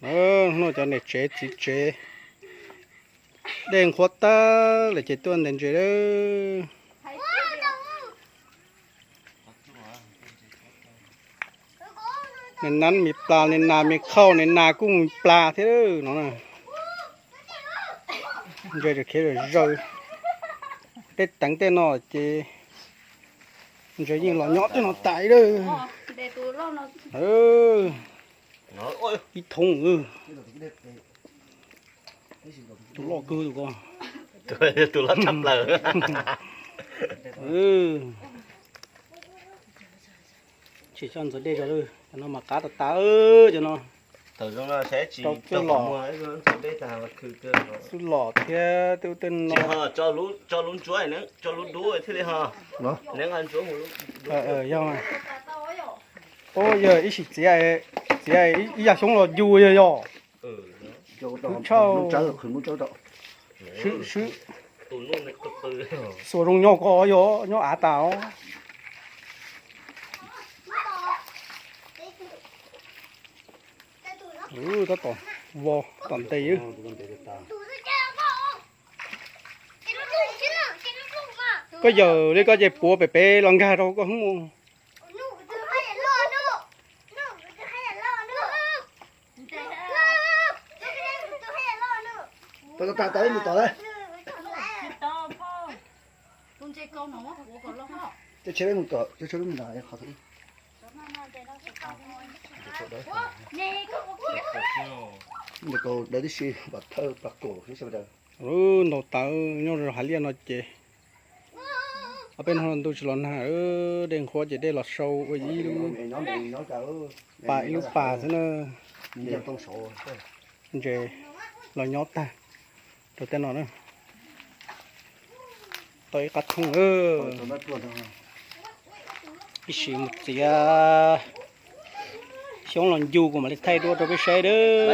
Hnub no cov niam tsev txiv tsev dej nqhuab tag lawm ces tuaj ntes ntses lawm. Niag nab me plas, niag nas me khauj, niag nas kuj me plas thiab no. Ntses tseem khiav zaws. Tej teev tej no ces ntses yeej los nyob tej no tas lawm. Ib thoob. Tus loj kawg tus ko. Tus loj tshaj plaws. Tsis tso ntxuav dej tso lawm, cov no mas qab tas tas cov no. Rau xwb los, xwb los thiab tej ub tej no. Tso lub ntsuab, tso lub dub thiaj li ho. Yog, yog ib sim txiav, txiav ib yam xyoob los yug yog yog. Tshaj, swb, xuas zoo nyob ko yog nyob av tas os. Tab tom vos tom ntes. Koj yawm li koj ces puav pem pem los nkag rau koj hub. Tau tau tau, mus tom lawm. Coj tsheb peb mus tom, coj tsheb peb mus tom qhov. Ntawm ko dawb tib si, npam thawj plas kaum xwb sawv daws. Ntaus tawv nyob rau hav liaj no ces ob peb hnub no ntuj tsis los nag, dej nqhuab ces dej los sau ua ib lub pas ib lub pas xwb na. Ntses los nyob tag rau tej no na. Tau ib qab thooj. Ib sim mus txiav xyoob los ncu kuv mam li thaij duab rau peb saib dawb.